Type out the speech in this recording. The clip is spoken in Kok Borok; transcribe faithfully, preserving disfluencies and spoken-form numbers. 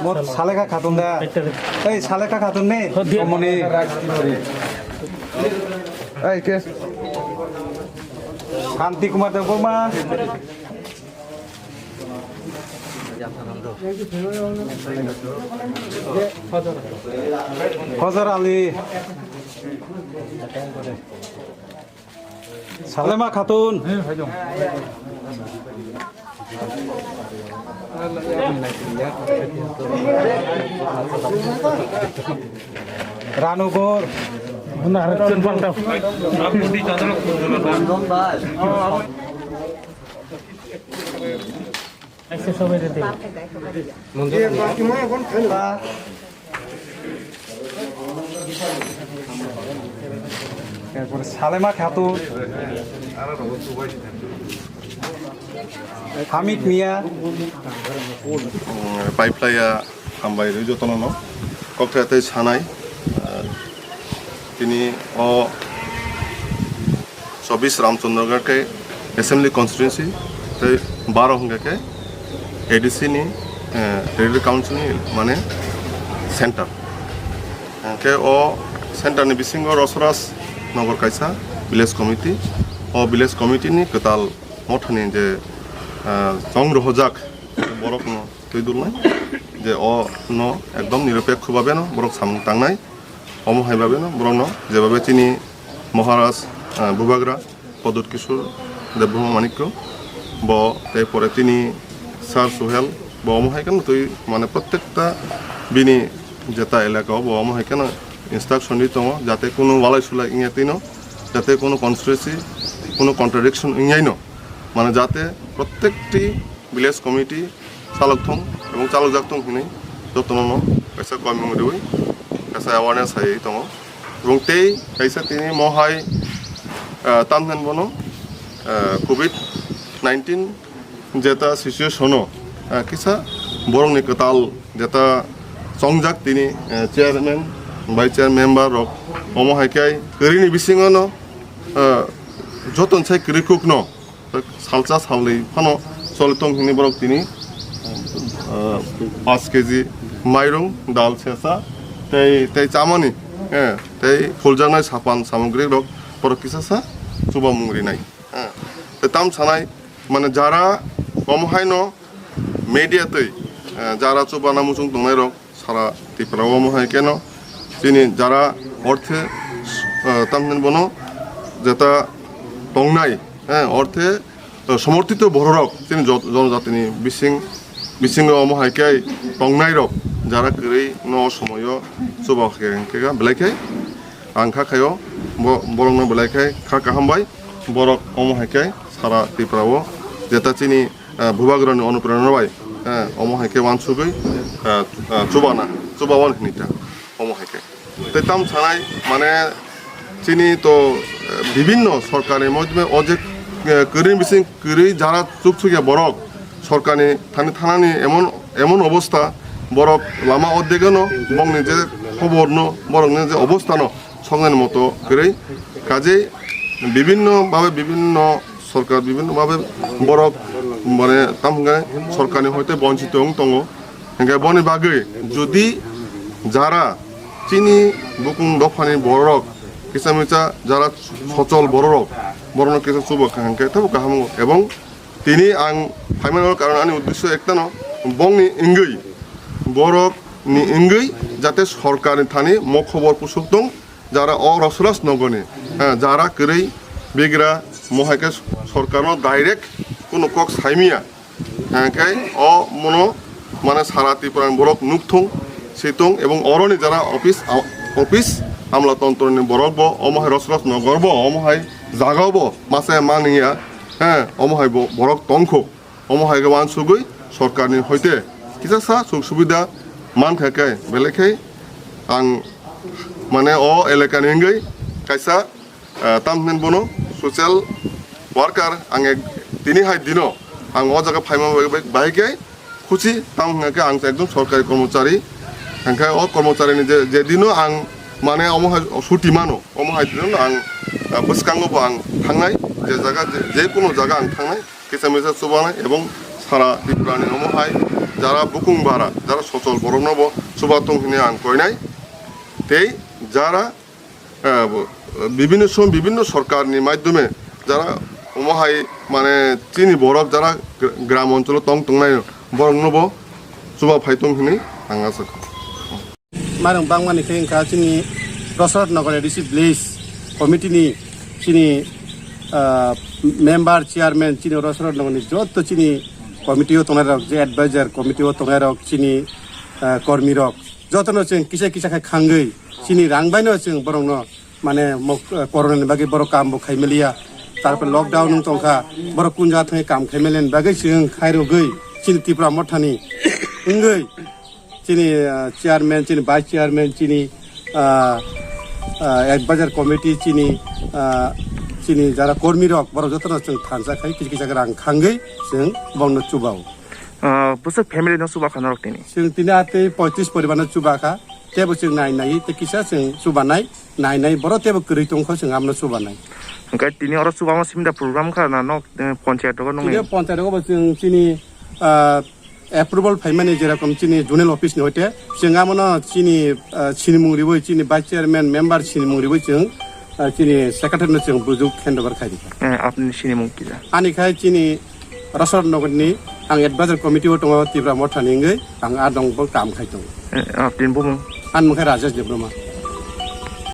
Mo Saleka Khatun da. Ei, Saleka Khatun ne? Tomoni. Ei, ke? Shanti Kumar Debbarma. Hojar Ali. Salema Khatun. Ranu Gor. Salema Khatun, Hamid Mia. Paiplaya hambai rwi jotono no. Kokthai tei sanai, ah, tini o chobbish Ramchandragarh khe Assembly Constituency tei baro hwnkhe khe A D C ni, eh, Territorial Council ni mane center. Hwnkhe o center ni bisingo Rosraj Nagar kaisa village committee. O village committee ni kwtal mothani je, eh, chong rohojak borok no twi dulnai je o no ekdom nirapekho babe no borok samung tangnai. Omo hai babe no borok no jebabe chini Maharaj, ah, Bubagra Pradyut Kishore Debbarma Manikya bo tei pore chini Sir Suhel bo omo hai kheno twi mane prottekta bini jeta elaka o bo omo hai kheno instruction ri tongo jate kunu walai sulai wngya twi no jate kunu conspiracy kunu contradiction wngya no mane jate prottekti village committee chalok thung ebong chalok jak thung hinwi jotono no kaisa koimung riwi kaisa awareness hai tongo. Ebong tei kaisa tini mohai, ah, tamhen bono, ah, covid nineteen jeta situation o, ah, kisa borokni kwtal jeta chongjak tini, ah, chairman, vice chair member rok omo hai khe kwrwini bisingo no, ah, joto sai kwrwi kuk no salsa salnwi phano choli tong hwnwi borok tini, ah, paanch K G mairung, dal sesa, tei, tei chamani, eh, tei phuljaknai sapan samogri rok borok kisa sa chubamung rinai. Eh, tei tam sanai, mane jara omo haino media twi, eh, jara chubana muchung tongnai rok, sara Tripura o omo hai keno chini jara orthe, eh, tamhin bono jeta tongnai, eh, orthe, eh, somorthito bororok chini jo-, jonojatini bising, bisingo omo hai khe tongnai rok jara kwrwi no somoyo chuba khe hwnkhe belai khe ang kha khaio bo-, borokno belai khe kha kaham bai borok omo hai khe sara Tripura o jeta chini ah, Bubagrani onuprerona bai, ah, omo hai khe uansugwi, ah, ah, chubana, chubawan hinwi ta, omo hai khe. Tei tam sanai, mane, chini to, eh, bibinno sorkarni modhome o je, eh, kwrwini bising kwrwi jara chukchukya borok, sorkarni thani thanani emon, emon obostha, borok lama o degeno, bongni je khoborno, borokni je obosthano, songnani moto kwrwi. Kajei bibinno babe bibinno sorkar bibinno babe borok mane tam hwnkhe sorkarni hoite bonchito wng tongo. Hwnkhe boni bagwi jodi jara chini bukung dophani borok kisa misa jara sochol bororok borokno kisa chuba kha hwnkhe tabo kaham wngo. Ebong tini ang phaimani karon ani uddesyo ektano bongni wngwi borokni wngwi jate sorkarni thani mo khobor pusuk tong jara o Rosraj nogoni, eh, jara kwrwi bigra mohai khe sorkarno direct kunu kok saimiya. Hwnkhe o mono mane sara Tripura ni borok nukthung, situng ebong oroni jara office, office amla tontroni borok bo omo hai Rosraj nogor bo omo hai jaga bo masa mani ya, eh, omo hai bo borok tongkho. Omo hai khe uansugwi sorkarni hoite kisa sa suk subida mankha khe belai khe ang mane o elakani wngwi kaisa, ah, tam hwnwi bono social worker ang ek tini hai dino ang o jaga phaima bai, bai, bai khe khusi tam hwnkha khe ang ekjon sorkari kormochari hwnkhe o kormocharini je, je dino ang Mane omo hai suti mano, omo hai tino ang, ah, bwskango bo ang thangnai, je jaga, je, je kuno jaga ang thangnai, kisa misa chubanai, ebong sara Tripura ni omo hai jara bukung bara, jara sochol borok no bo chuba tong hini ang koinai, tei jara, ah, bo, bibhinno som-, bibhinno sorkar ni madhyome jara omo hai mane chini borok jara gra-, gram oncholo tong tongnai borok no bo chuba phai tong hini ang asa kha. Marung bangmani khe wngkha chini Rosrot Nagar A D C village committee ni chini, ah, member, chairman, chini Rosrot Nagar ni joto chini committee o tongnai rok, je advisor committee o tongnai rok, chini, ah, kormi rok, joto no chwng kisa kisa khe khangwi chini rang bai no chwng borok no mane mok-, ah, corona ni bagwi borok kam bo khai maliya, tarpor lockdown wng tongkha, borok kun jaga thangwi kam khai maliya ni bagwi chwng khai rwgwi chini Tipra Motha ni wngwi chini, ah, chairman, chini vice chairman, chini, ah, ah, advisor committee, chini, ah, chini jara kormi rok, borok jotono chwng thansa khai kisa kisa rang khangwi chwng bongno chubao. Ah, bwswk family no chuba kha norok tini? Chwng tini atwi poitris poribar no chuba kha, tebo chwng nai nai tei kisa chwng chubanai, nai nai borok tebo kwrwi tongkha chwng amno chubanai. Hwnkhe tini oro chubama simda program kha na nok, eh, ponchayat rogo nungni? Tini ponchayat rogo bo chwng chini, ah, approval phaimani, jerokom chini zonal office ni hoite, chwng amono chini, ah, sinimung riwi, chini vice chairman, member sinimung riwi chwng, ah, chini secretary no chwng bujuk handover khai rikha. Eh, apni sinimung kisa? Ani khai chini Rosor Nogor ni ang advisor committee o tongo Tipra Motha ni wngwi, ang a dong bo kam khai tongo. Eh, apni bumung? Ani mung khai Rajesh Debbarma.